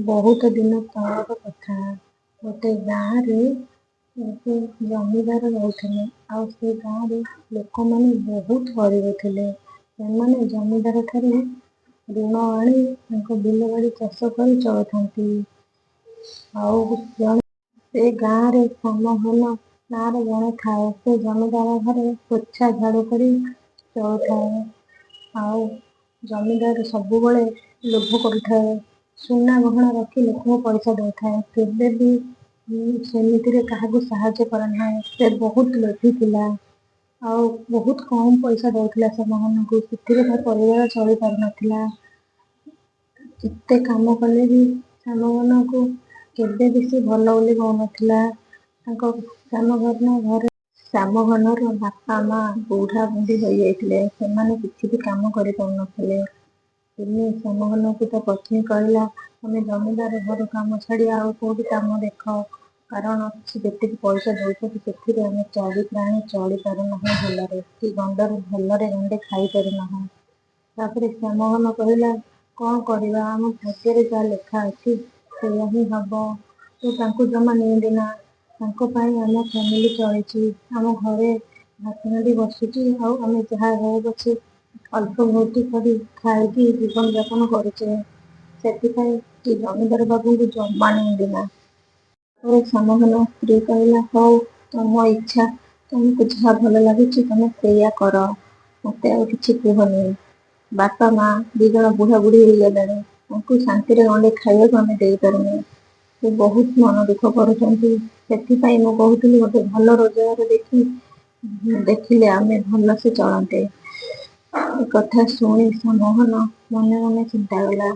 ବହୁତ ଦିନ ତଳର କଥା। ଗୋଟେ ଗାଁରେ ଗୋଟେ ଜମିଦାର ରହୁଥିଲେ, ଆଉ ସେ ଗାଁରେ ଲୋକମାନେ ବହୁତ ଗରିବ ଥିଲେ। ସେମାନେ ଜମିଦାର ଠାରୁ ଋଣ ଆଣି ତାଙ୍କ ବିଲବାଡ଼ି ଚାଷ କରି ଚଳୁଥାନ୍ତି। ଆଉ ଜଣେ ସେ ଗାଁରେ ଶ୍ୟାମଘନ ନାଁରେ ଜଣେ ଥାଏ। ସେ ଜମିଦାର ଘରେ ପୋଛା ଝାଡ଼ୁ କରି ଚଳୁଥାଏ, ଆଉ ଜମିଦାର ସବୁବେଳେ ଲୋଭ କରୁଥାଏ। ସୁନା ଗହଣା ରଖି ଲୋକଙ୍କୁ ପଇସା ଦେଉଥାଏ। କେବେ ବି ସେମିତିରେ କାହାକୁ ସାହାଯ୍ୟ କରେ ନାହିଁ। ସେ ବହୁତ ଲୋଭୀ ଥିଲା ଆଉ ବହୁତ କମ୍ ପଇସା ଦେଉଥିଲା ଶ୍ୟାମଘନକୁ। ସେଥିରେ ତା ପରିବାର ଚଳି ପାରୁନଥିଲା। ଯେତେ କାମ କଲେ ବି ଶ୍ୟାମଘନକୁ କେବେ ବି ସେ ଭଲ ବୋଲି କହୁନଥିଲା। ତାଙ୍କ ଶ୍ୟାମଘନ ଘରେ ଶ୍ୟାମଘନର ବାପା ମା ବୁଢ଼ା ବୁଢ଼ୀ ହୋଇଯାଇଥିଲେ। ସେମାନେ କିଛି ବି କାମ କରିପାରୁନଥିଲେ। ଦିନେ ଶ୍ୟାମଘନକୁ ତା ପତ୍ନୀ କହିଲା, ତମେ ଜମିଦାର ଘରୁ କାମ ଛାଡ଼ି ଆଉ କୋଉଠି କାମ ଦେଖ, କାରଣ ସେ ଯେତିକି ପଇସା ଦଉଛନ୍ତି ସେଥିରେ ଆମେ ଚାରି ପ୍ରାଣୀ ଚଳି ପାରୁନାହୁଁ ଭଲରେ, କି ଗଣ୍ଡରେ ଭଲରେ ଗଣ୍ଡେ ଖାଇପାରୁନାହୁଁ। ତାପରେ ଶ୍ୟାମଘନ କହିଲା, କଣ କରିବା, ଆମ ଭାଗ୍ୟରେ ଯାହା ଲେଖା ଅଛି ସେଇଆ ହିଁ ହବ। ତୁ ତାଙ୍କୁ ଜମା ନିନ୍ଦେନା। ତାଙ୍କ ପାଇଁ ଆମ ଫ୍ୟାମିଲି ଚଳିଛି, ଆମ ଘରେ ଭାତ ହାଣ୍ଡି ବସୁଛି, ଆଉ ଆମେ ଯାହା ହଉ ପଛେ ଅଳ୍ପ ବହୁତ କରି ଖାଇକି ଜୀବନଯାପନ କରୁଛେ। ସେଥିପାଇଁ ତୁ ଜମିଦାର ବାବୁଙ୍କୁ ଜମା ନିନ୍ଦେନା। ତାପରେ ଶ୍ୟାମଘନ ସ୍ତ୍ରୀ କହିଲା, ହଉ, ତମ ଇଚ୍ଛା, ତମକୁ ଯାହା ଭଲ ଲାଗୁଛି ତମେ ସେଇଆ କର, ମତେ ଆଉ କିଛି କୁହନି। ବାପା ମା ଦି ଜଣ ବୁଢା ବୁଢୀ ହେଇଗଲେଣି, ତାଙ୍କୁ ଶାନ୍ତିରେ ଗଣ୍ଡେ ଖାଇବାକୁ ଆମେ ଦେଇପାରୁନୁ। ସେ ବହୁତ ମନ ଦୁଃଖ କରୁଛନ୍ତି। ସେଥିପାଇଁ ମୁଁ କହୁଥିଲି ଗୋଟେ ଭଲ ରୋଜଗାର ଦେଖିଲେ ଆମେ ଭଲସେ ଚଳନ୍ତେ। ଏ କଥା ଶୁଣି ଶ୍ୟାମଘନ ମନେ ମନେ ଚିନ୍ତା କଲା,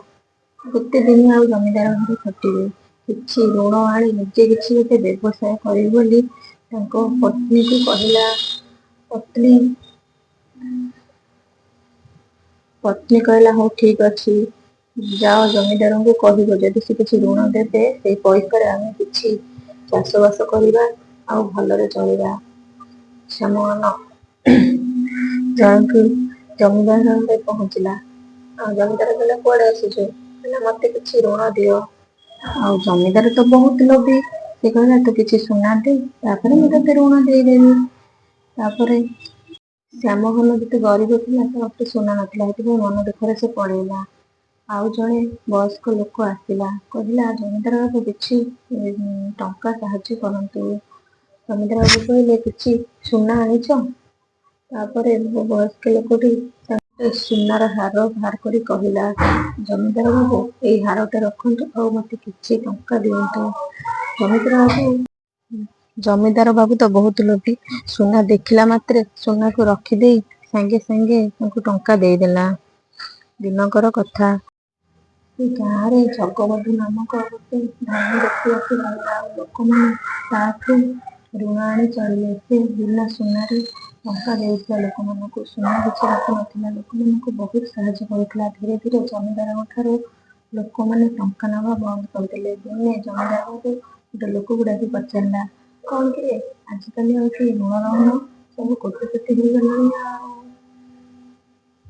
କେତେ ଦିନ ଆଉ ଜମିଦାର ଘରେ ଖଟିବି? କିଛି ଋଣ ଆଣି ନିଜେ କିଛି ଗୋଟେ ବ୍ୟବସାୟ କରିବି ବୋଲି ତାଙ୍କ ପତ୍ନୀକୁ କହିଲା। ପତ୍ନୀ କହିଲା, ହଉ, ଠିକ ଅଛି, ଯାଅ ଜମିଦାରଙ୍କୁ କହିବ, ଯଦି ସେ କିଛି ଋଣ ଦେବେ ସେଇ ପଇସାରେ ଆମେ କିଛି ଚାଷବାସ କରିବା ଆଉ ଭଲରେ ଚଳିବା। ଶ୍ୟାମଘନ ଯାଇକି ଜମିଦାର ଘରେ ପହଞ୍ଚିଲା। ଆଉ ଜମିଦାର କହିଲା, କୁଆଡେ ଆସିଛୁ? କହିଲା, ମତେ କିଛି ଋଣ ଦିଅ। ଆଉ ଜମିଦାର ତ ବହୁତ ଲୋଭୀ। ସେ କହିଲା, ତୁ କିଛି ସୁନା ଦେ, ତାପରେ ମୁଁ ତତେ ଋଣ ଦେଇଦେବି। ତାପରେ ଶ୍ୟାମଘନ ଯେତେ ଗରିବ ଥିଲା, ତା ପାଖରେ ସୁନା ନଥିଲା। ସେଥିପାଇଁ ମନ ଦୁଃଖରେ ସେ ପଳେଇଲା। ଆଉ ଜଣେ ବୟସ୍କ ଲୋକ ଆସିଲା, କହିଲା, ଜମିଦାର ବାବୁ, କିଛି ଟଙ୍କା ସାହାଯ୍ୟ କରନ୍ତୁ। ଜମିଦାର ବାବୁ କହିଲେ, କିଛି ସୁନା ଆଣିଛ? ତାପରେ ବୟସ୍କ ଲୋକଟି ସୁନାର ହାର ବାହାର କରି କହିଲା, ଜମିଦାର ବାବୁ, ଏଇ ହାରଟା ରଖନ୍ତୁ ଆଉ ମତେ କିଛି ଟଙ୍କା ଦିଅନ୍ତୁ। ଜମିଦାର ବାବୁ ତ ବହୁତ ଲୋଭୀ। ସୁନା ଦେଖିଲା ମାତ୍ରେ ସୁନାକୁ ରଖିଦେଇ ସାଙ୍ଗେ ସାଙ୍ଗେ ତାଙ୍କୁ ଟଙ୍କା ଦେଇଦେଲା। ଦିନକର କଥା। ସେ ଗାଁରେ ଜଗବନ୍ଧୁ ନାମକ ଗୋଟେ ଧନୀ ବ୍ୟକ୍ତି ଆସି ରହିଲା, ଆଉ ଲୋକମାନେ ତାଠୁ ଋଣ ଆଣି ଚଳିଲେ। ସେ ବିନା ସୁନାରେ ଟଙ୍କା ଦେଉଥିଲା ଲୋକମାନଙ୍କୁ। ସୁନା କିଛି ରଖୁନଥିଲା। ଲୋକମାନଙ୍କୁ ବହୁତ ସାହାଯ୍ୟ କରୁଥିଲା। ଧୀରେ ଧୀରେ ଜମିଦାରଙ୍କ ଠାରୁ ଲୋକମାନେ ଟଙ୍କା ନେବା ବନ୍ଦ କରିଦେଲେ। ଦିନେ ଜମିଦାର ବାବୁ ଗୋଟେ ଲୋକକୁ ଡାକି ପଚାରିଲା, କଣ କିରେ, ଆଜିକାଲି ଆଉ କେହି ଋଣ ନଉନ, ସବୁ କୋଟିପତି ହେଇଗଲେଣି ନା ଆଉ?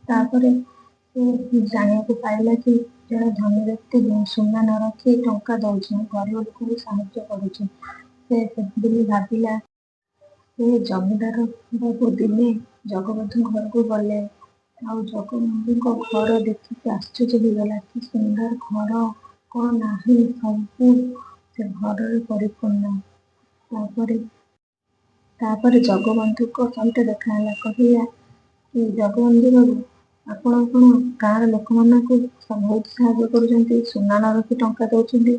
ତାପରେ ସେ ଜାଣିବାକୁ ପାଇଲା କି ଜଣେ ଧନୀ ବ୍ୟକ୍ତି ସୁନା ନ ରଖି ଟଙ୍କା ଦଉଛି, ଗରିବ ଲୋକଙ୍କୁ ସାହାଯ୍ୟ କରୁଛି। ସେ ସେଦିନ ଭାବିଲା। ସେ ଜମିଦାର ବାବୁ ଦିନେ ଜଗବନ୍ଧୁଙ୍କ ଘରକୁ ଗଲେ, ଆଉ ଜଗବନ୍ଧୁଙ୍କ ଘର ଦେଖି ସେ ଆଶ୍ଚର୍ଯ୍ୟ ହେଇଗଲା। କି ସୁନ୍ଦର ଘର! କଣ ନାହିଁ, ସବୁ ସେ ଘରରେ ପରିପୂର୍ଣ୍ଣ। ତାପରେ ଜଗବନ୍ଧୁଙ୍କ ସହିତ ଦେଖାହେଲା। କହିଲା କି, ଜଗବନ୍ଧୁ ବାବୁ, ଆପଣ କଣ ଗାଁର ଲୋକମାନଙ୍କୁ ବହୁତ ସାହାଯ୍ୟ କରୁଛନ୍ତି, ସୁନା ନ ରଖି ଟଙ୍କା ଦଉଛନ୍ତି,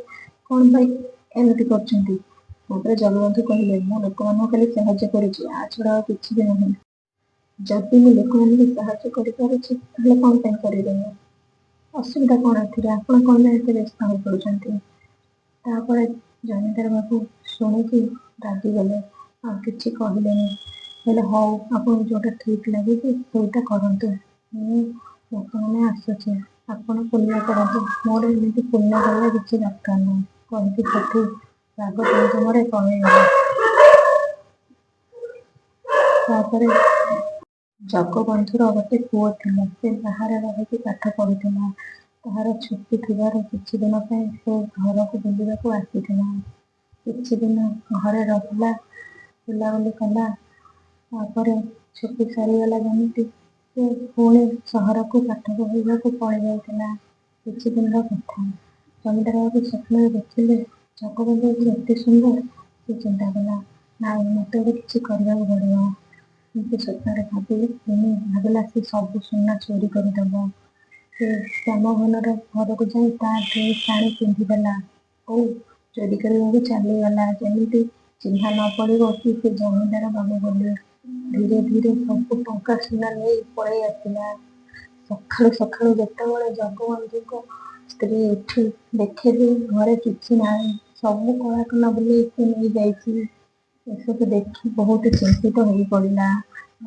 କଣ ପାଇଁ ଏମିତି କରୁଛନ୍ତି? ତାପରେ ଜଗବନ୍ଧୁ କହିଲେ, ମୁଁ ଲୋକମାନଙ୍କୁ ଖାଲି ସାହାଯ୍ୟ କରୁଛି, ଆ ଛଡା ଆଉ କିଛି ବି ନୁହେଁ। ଯଦି ମୁଁ ଲୋକମାନଙ୍କୁ ସାହାଯ୍ୟ କରିପାରୁଛି, ତାହେଲେ କଣ ପାଇଁ କରିବିନି? ଅସୁବିଧା କଣ ଏଥିରେ? ଆପଣ କଣ ପାଇଁ ଏତେ ବ୍ୟସ୍ତ ହୋଇ ପଡୁଛନ୍ତି? ତାପରେ ଜମିଦାର ବାବୁ ଶୁଣିକି ରାଗିଗଲେ, ଆଉ କିଛି କହିଲେନି। କହିଲେ, ହଉ, ଆପଣଙ୍କୁ ଯୋଉଟା ଠିକ ଲାଗୁଛି ସେଇଟା କରନ୍ତୁ। ମୁଁ ବର୍ତ୍ତମାନ ଆସୁଛି। ଆପଣ ପୁଣ୍ୟ କରନ୍ତୁ, ମୋର ଏମିତି ପୁଣ୍ୟ କରିବା କିଛି ଦରକାର ନାହିଁ, କହିକି ସେଠୁ ରାଗ ତୁମରେ ପଳେଇଗଲେ। ତାପରେ ଜଗବନ୍ଧୁର ଗୋଟେ ପୁଅ ଥିଲା। ସେ ବାହାରେ ରହିକି ପାଠ ପଢୁଥିଲା। ତାହାର ଛୁଟି ଥିବାରୁ କିଛି ଦିନ ପାଇଁ ସେ ଘରକୁ ବୁଲିବାକୁ ଆସିଥିଲା। କିଛି ଦିନ ଘରେ ରହିଲା, ବୁଲାବୁଲି କଲା। ତାପରେ ଛୁଟି ସରିଗଲା ଯେମିତି ସେ ପୁଣି ସହରକୁ ପାଠ ପଢ଼ିବାକୁ ପଳେଇ ଯାଇଥିଲା। କିଛି ଦିନର କଥା, ଜମିଦାର ବାବୁ ସ୍ୱପ୍ନରେ ଦେଖିଲେ ଜଗବନ୍ଧୁ ଏତେ ସୁନ୍ଦର। ସେ ଚିନ୍ତା କଲା, ନାଇଁ, ମୋତେ ଗୋଟେ କିଛି କରିବାକୁ ପଡ଼ିବ। ଏମିତି ସ୍ୱପ୍ନରେ ଭାବି ଦିନେ ଭାବିଲା ସେ ସବୁ ସୁନା ଚୋରି କରିଦେବ। ସେ ଶ୍ୟାମଘନର ଘରକୁ ଯାଇ ତା ଡ୍ରେସ୍ ଆଣି ପିନ୍ଧିଦେଲା ଓ ଚୋରି କରିବାକୁ ଚାଲିଗଲା, ଯେମିତି ଚିହ୍ନା ନ ପଡ଼ିବ କି ସେ ଜମିଦାର ବାବୁ ବୋଲି। ଧୀରେ ଧୀରେ ସବୁ ଟଙ୍କା ସୁନା ନେଇ ପଳେଇ ଆସିଲା। ସକାଳୁ ସକାଳୁ ଯେତେବେଳେ ଜଗବନ୍ଧୁଙ୍କ ସ୍ତ୍ରୀ ଉଠି ଦେଖେ ଯେ ଘରେ କିଛି ନାହିଁ, ସବୁ କଳାକନା ବୁଲେଇ ସେ ନେଇଯାଇଛି। ଏସବୁ ଦେଖି ବହୁତ ଚିନ୍ତିତ ହୋଇପଡ଼ିଲା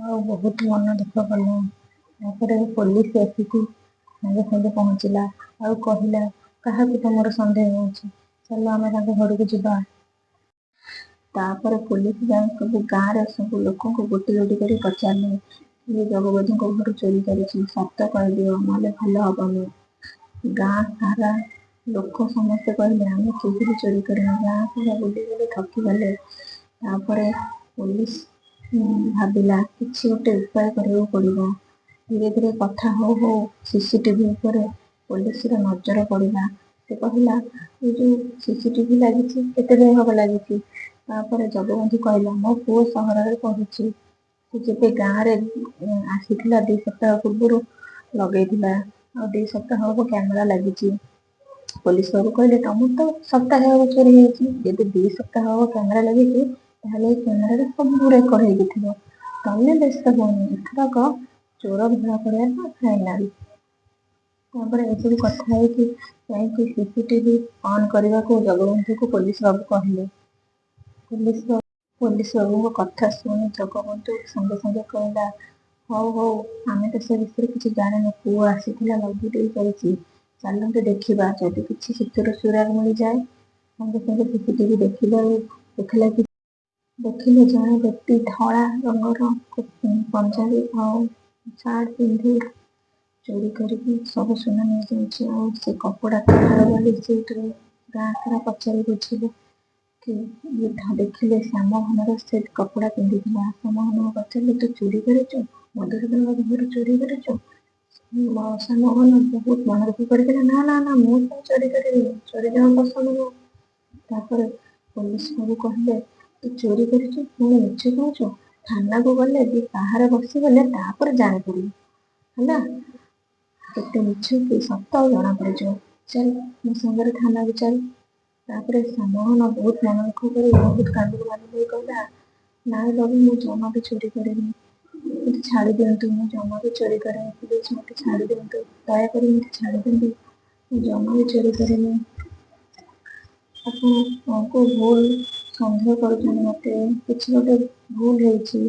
ଆଉ ବହୁତ ମନ ଦୁଃଖ କଲା। ତାପରେ ପୋଲିସ ଆସିକି ସାଙ୍ଗେ ସାଙ୍ଗେ ପହଞ୍ଚିଲା ଆଉ କହିଲା, କାହାକୁ ତମର ସନ୍ଦେହ ହେଉଛି? ଚାଲ, ଆମେ ତାଙ୍କ ଘରକୁ ଯିବା। ତାପରେ ପୋଲିସ ଯାଇ ସବୁ ଗାଁରେ ସବୁ ଲୋକଙ୍କୁ ଗୋଟି ଗୋଟି କରି ପଚାରିଲେ, କିଏ ଜଗବନ୍ଧୁଙ୍କ ଘରୁ ଚୋରି କରିଛି? ସତ କହିଦିଅ, ନହେଲେ ଭଲ ହବନି। ଗାଁ ସାରା ଲୋକ ସମସ୍ତେ କହିଲେ, ଆମେ କେହି ବି ଚୋରି କରିନୁ। ଗାଁ ସାରା ବୁଲି ବୁଲି ଥକିଗଲେ। ତାପରେ ପୋଲିସ ଭାବିଲା କିଛି ଗୋଟେ ଉପାୟ କରିବାକୁ ପଡ଼ିବ। ଧୀରେ ଧୀରେ କଥା ହଉ ହଉ ସିସିଟିଭି ଉପରେ ପୋଲିସର ନଜର ପଡ଼ିଲା। ସେ କହିଲା, ଏ ଯୋଉ ସିସିଟିଭି ଲାଗିଛି, କେତେ ଦିନ ହବ ଲାଗିଛି? ତାପରେ ଜଗବନ୍ଧୁ କହିଲା, ମୋ ପୁଅ ସହରରେ ପଢୁଛି। ସେ ଯେବେ ଗାଁରେ ଆସିଥିଲା 2 ସପ୍ତାହ ପୂର୍ବରୁ ଲଗେଇଥିଲା, ଆଉ 2 ସପ୍ତାହ ହବ କ୍ୟାମେରା ଲାଗିଛି। ପୋଲିସ ବାବୁ କହିଲେ, ତମର ତ ସପ୍ତାହେ ହବ ଚୋରି ହେଇଛି। ଯଦି 2 ସପ୍ତାହ ହବ କ୍ୟାମେରା ଲାଗିଛି, ତାହେଲେ ଏଇ କ୍ୟାମେରାରେ ସବୁ ରେକର୍ଡ ହେଇକି ଥିବ। ତମେ ବ୍ୟସ୍ତ ହୁଅନି, ଏଥରକ ଚୋର ଧରା ପଡ଼ିବା ଫାଇନାଲ। ତାପରେ ଏସବୁ କଥା ହେଇକି ଯାଇକି ସିସିଟିଭି ଅନ୍ କରିବାକୁ ଜଗବନ୍ଧୁକୁ ପୋଲିସ ବାବୁ କହିଲେ। ପୋଲିସ ବାବୁଙ୍କ କଥା ଶୁଣି ଜଗବନ୍ଧୁ ସାଙ୍ଗେ ସାଙ୍ଗେ କହିଲା, ହଉ ହଉ, ଆମେ ତ ସେ ବିଷୟରେ କିଛି ଜାଣିନୁ। ପୁଅ ଆସିଥିଲା, ଲଗେଇ ଦେଇ ଯାଇଛି। ଚାଲନ୍ତୁ ଦେଖିବା, ଯଦି କିଛି ସେଥିରୁ ସୁରାଗ ମିଳିଯାଏ। ସାଙ୍ଗେ ସାଙ୍ଗେ ସିସିଟିଭି ଦେଖିବାରୁ ଦେଖିଲା କି ଦେଖିଲେ ଜଣେ ବ୍ୟକ୍ତି ଧଳା ରଙ୍ଗର ପଞ୍ଜାବୀ ଆଉ ସାର୍ଟ ପିନ୍ଧି ଚୋରି କରିକି ସବୁ ସୁନା ନେଇଯାଇଛି, ଆଉ ସେ କପଡ଼ା କାହାର ବୋଲି ସେଇଥିରୁ ଗାଁ ସାରା ପଚାରି ବୁଝିଲେ କି ଦେଖିଲେ ଶ୍ୟାମଘନର ସେ କପଡ଼ା ପିନ୍ଧିଥିଲା। ଶ୍ୟାମଘନକୁ ପଚାରିଲେ, ତୁ ଚୋରି କରିଛୁ? ମଧୁସୂଦନ ବାବୁ ଘରୁ ଚୋରି କରିଛୁ? ଶ୍ୟାମଘନ ବହୁତ ମନ ଦୁଃଖ କରିଥିଲା, ନା ନା ନା, ମୁଁ କାଇଁ ଚୋରି କରିବି? ଚୋରି ଜମା ପସନ୍ଦ ନୁହଁ। ତାପରେ ପୋଲିସ ବାବୁ କହିଲେ, ତୁ ଚୋରି କରିଛୁ, ପୁଣି ମିଛ କହୁଛୁ? ଥାନାକୁ ଗଲେ ବି ବାହାରେ ବସିଗଲେ ତାପରେ ଜାଣିପାରିବୁ, ହେଲା, କେତେ ମିଛ କି ସତ ଜଣା ପଡ଼ିଯିବ। ଚାଲ, ମୋ ସାଙ୍ଗରେ ଥାନାକୁ ଚାଲ। ତାପରେ ଶ୍ୟାମଘନ ବହୁତ ମନ ଦୁଃଖ କରି ବହୁତ କାନ୍ଦି କାନ୍ଦି କହିଲା, ନାଇଁ ବାବୁ, ମୁଁ ଜମା ବି ଚୋରି କରିନି। ମୋତେ ଛାଡ଼ି ଦିଅନ୍ତୁ, ମୁଁ ଜମା ବି ଚୋରି କରିନି। ପ୍ଲିଜ, ମୋତେ ଛାଡ଼ି ଦିଅନ୍ତୁ। ଦୟାକରି ମୋତେ ଛାଡ଼ି ଦିଅନ୍ତୁ। ମୁଁ ଜମା ବି ଚୋରି କରିନି। ଆପଣଙ୍କୁ ଭୁଲ ସନ୍ଦେହ କରୁଛନ୍ତି ମୋତେ। କିଛି ଗୋଟେ ଭୁଲ ହେଇଛି।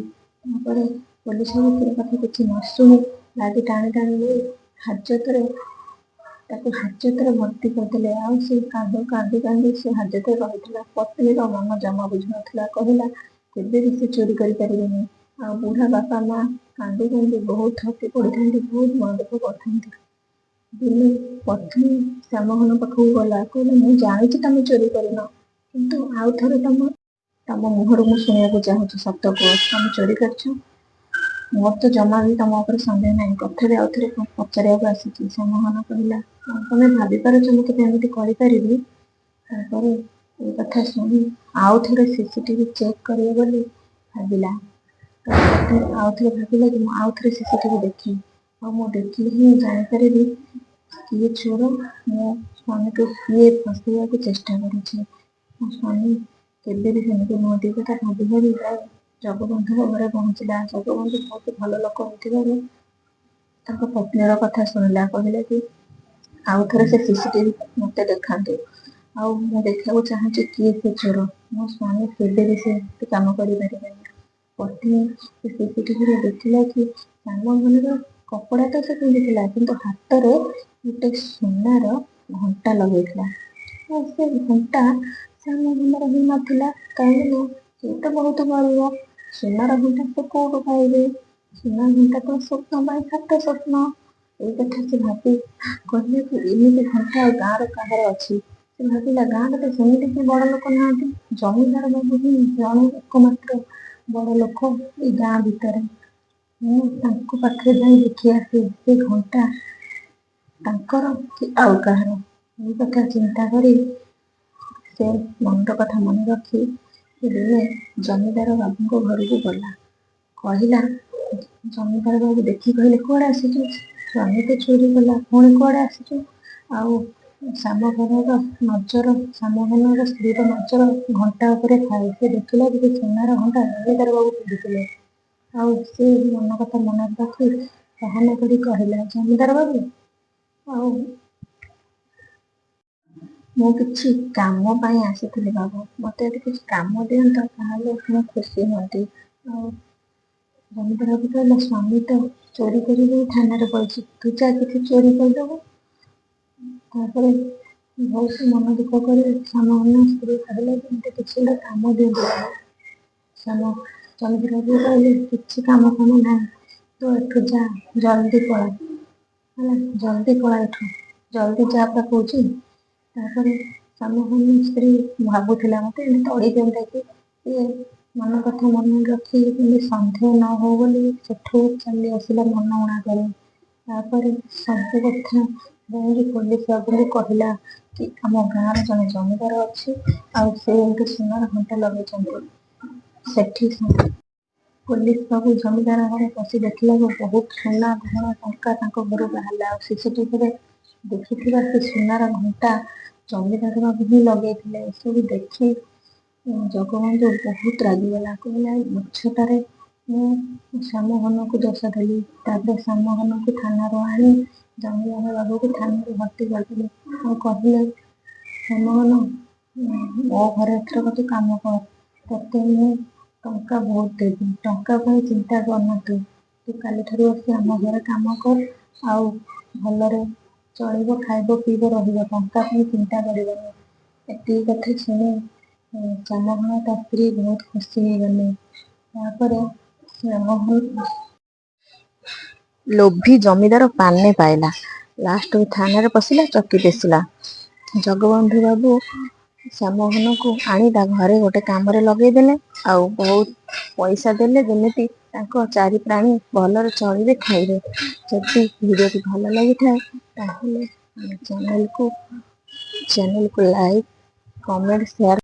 ତାପରେ ପୋଲିସ ବାବୁ ଏ କଥା କିଛି ନ ଶୁଣି ଲାଗି ଟାଣି ଟାଣି ନେଇ ହାଜତରେ ତାକୁ ହାଜତରେ ଭର୍ତ୍ତି କରିଦେଲେ। ଆଉ ସେ କାନ୍ଦ କାନ୍ଦି କାନ୍ଦି ସେ ହାଜତରେ ରହିଥିଲା। ପତ୍ନୀର ମନ ଜମା ବୁଝୁନଥିଲା। କହିଲା, କେବେ ବି ସେ ଚୋରି କରିପାରିବେନି। ଆଉ ବୁଢା ବାପା ମା କାନ୍ଦି କାନ୍ଦି ବହୁତ ଥକି ପଡ଼ିଥାନ୍ତି, ବହୁତ ମନ ଦୁଃଖ କରିଥାନ୍ତି। ଦିନେ ପତ୍ନୀ ଶ୍ୟାମଘନ ପାଖକୁ ଗଲା। କହିଲା, ମୁଁ ଜାଣିଛି ତମେ ଚୋରି କରିନ, କିନ୍ତୁ ଆଉ ଥରେ ତମ ମୁହଁରୁ ମୁଁ ଶୁଣିବାକୁ ଚାହୁଁଛି। ସତ କୁହ, ତମେ ଚୋରି କରିଛ? ମୋର ତ ଜମା ବି ତମ ଉପରେ ସନ୍ଦେହ ନାହିଁ, ତଥାପି ଆଉ ଥରେ ପଚାରିବାକୁ ଆସିଛି। ଶ୍ୟାମଘନ କହିଲା, ତମେ ଭାବିପାରୁଛ ମୁଁ କେବେ ଏମିତି କରିପାରିବି? ତାପରେ ଏ କଥା ଶୁଣି ଆଉ ଥରେ ସିସିଟିଭି ଚେକ୍ କରିବ ବୋଲି ଭାବିଲା। ଆଉ ଥରେ ଭାବିଲା କି ମୁଁ ଆଉ ଥରେ ସିସିଟିଭି ଦେଖିବି, ଆଉ ମୁଁ ଦେଖିଲେ ହିଁ ଜାଣିପାରିବି କିଏ ଚୋର, ମୋ ସ୍ୱାମୀକୁ କିଏ ଫସେଇବାକୁ ଚେଷ୍ଟା କରୁଛି। ମୋ ସ୍ୱାମୀ କେବେ ବି ସେମିତି ନୁହନ୍ତି। ଏ କଥା ଭାବି ଭାବି ଯାଇ ଜଗବନ୍ଧୁଙ୍କ ଘରେ ପହଞ୍ଚିଲା। ଜଗବନ୍ଧୁ ବହୁତ ଭଲ ଲୋକ ହୋଇଥିବାରୁ ତାଙ୍କ ପତ୍ନୀର କଥା ଶୁଣିଲା। କହିଲା କି ଆଉ ଥରେ ସେ ସିସିଟିଭି ମୋତେ ଦେଖାନ୍ତୁ, ଆଉ ମୁଁ ଦେଖିବାକୁ ଚାହୁଁଛି କିଏ ସେ ଚୋର। ମୋ ସ୍ୱାମୀ କେବେ ବି ସେମିତି କାମ କରିପାରିବେନି। ପତ୍ନୀ ସେ ସିସିଟିଭିରେ ଦେଖିଲା କି ଶ୍ୟାମଘନର କପଡ଼ା ତ ସେ ପିନ୍ଧିଥିଲା, କିନ୍ତୁ ହାତରେ ଗୋଟେ ସୁନାର ଘଣ୍ଟା ଲଗେଇଥିଲା। ଆଉ ସେ ଘଣ୍ଟା ଶ୍ୟାମଘନର ହିଁ ନଥିଲା, କାହିଁକି ନା ସେ ତ ବହୁତ ଗରିବ। ସୁନାର ଘଣ୍ଟା ସେ କୋଉଠୁ ପାଇବେ? ସୁନା ଘଣ୍ଟା ତ ସ୍ୱପ୍ନ ପାଇଁ ସାତ ସ୍ୱପ୍ନ। ଏଇ କଥା ସେ ଭାବି କହିଲା କି ଏମିତି ଘଣ୍ଟା ଆଉ ଗାଁର କାହାର ଅଛି? ସେ ଭାବିଲା, ଗାଁରେ ତ ସେମିତି କେହି ବଡ଼ ଲୋକ ନାହାନ୍ତି, ଜମିଦାର ବାବୁ ହିଁ ଜଣେ ଏକମାତ୍ର ବଡ଼ ଲୋକ ଏଇ ଗାଁ ଭିତରେ। ମୁଁ ତାଙ୍କ ପାଖରେ ଯାଇ ଦେଖି ଆସେ ସେ ଘଣ୍ଟା ତାଙ୍କର କି ଆଉ କାହାର। ଏଇ କଥା ଚିନ୍ତା କରି ସେ ମନର କଥା ମନେ ରଖି ସେ ଦିନେ ଜମିଦାର ବାବୁଙ୍କ ଘରକୁ ଗଲା। କହିଲା, ଜମିଦାର ବାବୁ ଦେଖି କହିଲେ, "କୁଆଡ଼େ ଆସିଛୁ? ସ୍ୱାମୀ ତ ଚୋରି କଲା, ପୁଣି କୁଆଡ଼େ ଆସିଛୁ?" ଆଉ ସାମଘନର ନଜର, ସାମଘନର ସ୍ତ୍ରୀର ନଜର ଘଣ୍ଟା ଉପରେ ଥାଏ। ସେ ଦେଖିଲା କି ସେ ସୁନାର ଘଣ୍ଟା ଜମିଦାର ବାବୁ ପିନ୍ଧିଥିଲେ। ଆଉ ସେ ମନ କଥା ମନରେ ରଖି ବାହାନା କରି କହିଲା, "ଜମିଦାର ବାବୁ, ଆଉ ମୁଁ କିଛି କାମ ପାଇଁ ଆସିଥିଲି ବାବୁ। ମୋତେ ଯଦି କିଛି କାମ ଦିଅନ୍ତ, ତାହେଲେ ମୁଁ ଖୁସି ହୁଅନ୍ତି।" ଆଉ ଜମିଦାର ବାବୁ କହିଲା, "ସ୍ୱାମୀ ତ ଚୋରି କରି ଥାନାରେ ପଡ଼ିଛି, ତୁ ଯା କିଛି ଚୋରି କରିଦେବୁ।" ତାପରେ ବହୁତ ମନ ଦୁଃଖ କରି ସାମଘନ ସ୍ତ୍ରୀ କହିଲା କି ମୋତେ କିଛି ଗୋଟେ କାମ ଦିଅନ୍ତୁ ବାବୁ। ଜମିଦାର ବାବୁ କହିଲେ, "କିଛି କାମ ଫାମ ନାହିଁ, ତୁ ଏଠୁ ଯା, ଜଲ୍ଦି ପଳା, ହେଲା? ଜଲ୍ଦି ପଳା ଏଠୁ, ଜଲ୍ଦି ଯା ପରା କହୁଛି।" ତାପରେ ସାମଘନ ସ୍ତ୍ରୀ ଭାବୁଥିଲା, ମୋତେ ଏମିତି ତଡ଼ି ଦିଅନ୍ତା କି। ସିଏ ମନ କଥା ମନେ ରଖି ଯେମିତି ସନ୍ଦେହ ନ ହଉ ବୋଲି ସେଠୁ ଚାଲି ଆସିଲା ମନ ଊଣା କରି। ତାପରେ ସବୁ କଥା ଯାଇକି ପୋଲିସ ବାବୁଙ୍କୁ କହିଲା କି ଆମ ଗାଁର ଜଣେ ଜମିଦାର ଅଛି ଆଉ ସେ ଗୋଟେ ସୁନାର ଘଣ୍ଟା ଲଗେଇଛନ୍ତି ସେଠି। ପୋଲିସ ବାବୁ ଜମିଦାର ଘରେ ପଶି ଦେଖିଲାକୁ ବହୁତ ସୁନା, ଗହଣା, ଟଙ୍କା ତାଙ୍କ ଘରୁ ବାହାରିଲା। ଆଉ ସିସିଟିଭିରେ ଦେଖିଥିବା ସେ ସୁନାର ଘଣ୍ଟା ଜମିଦାର ବାବୁ ହିଁ ଲଗେଇଥିଲେ। ଏସବୁ ଦେଖି ଜଗବନ୍ଧୁ ବହୁତ ରାଗିଗଲା। କହିଲା, ମିଛଟାରେ ମୁଁ ଶ୍ୟାମଘନକୁ ଦୋଷ ଦେଲି। ତାପରେ ଶ୍ୟାମଘନକୁ ଥାନାରୁ ଆଣି ଜମିଦାର ବାବୁକୁ ଥାନାରୁ ଭର୍ତ୍ତି କରିଦେଲେ। ଆଉ କହିଲେ, "ଶ୍ୟାମଘନ, ମୋ ଘରେ ଏଥରକ ତୁ କାମ କର। ତତେ ମୁଁ ଟଙ୍କା ବହୁତ ଦେବି। ଟଙ୍କା ପାଇଁ ଚିନ୍ତା କରନା ତୁ। ତୁ କାଲିଠାରୁ ଆସି ଆମ ଘରେ କାମ କର ଆଉ ଭଲରେ ଚଳିବ, ଖାଇବ, ପିଇବ, ରହିବ। ଟଙ୍କା ପାଇଁ ଚିନ୍ତା କରିବନି।" ଏତିକି କଥା ଶୁଣି ଶ୍ୟାମଘନ ତା ସ୍ତ୍ରୀ ବହୁତ ଖୁସି ହେଇଗଲେ। ତାପରେ ଶ୍ୟାମଘନ ଲୋଭୀ ଜମିଦାର ପାନେ ପାଇଲା, ଲାଷ୍ଟକୁ ଥାନାରେ ପଶିଲା, ଚକି ପେଶିଲା। ଜଗବନ୍ଧୁ ବାବୁ ଶ୍ୟାମଘନକୁ ଆଣି ତା ଘରେ ଗୋଟେ କାମରେ ଲଗେଇଦେଲେ ଆଉ ବହୁତ ପଇସା ଦେଲେ, ଯେମିତି ତାଙ୍କ ଚାରି ପ୍ରାଣୀ ଭଲରେ ଚଳିବେ, ଖାଇବେ। ଯଦି ଭିଡ଼ିଓଟି ଭଲ ଲାଗିଥାଏ, ତାହେଲେ ଆମ ଚ୍ୟାନେଲକୁ ଲାଇକ୍, କମେଣ୍ଟ, ସେୟାର।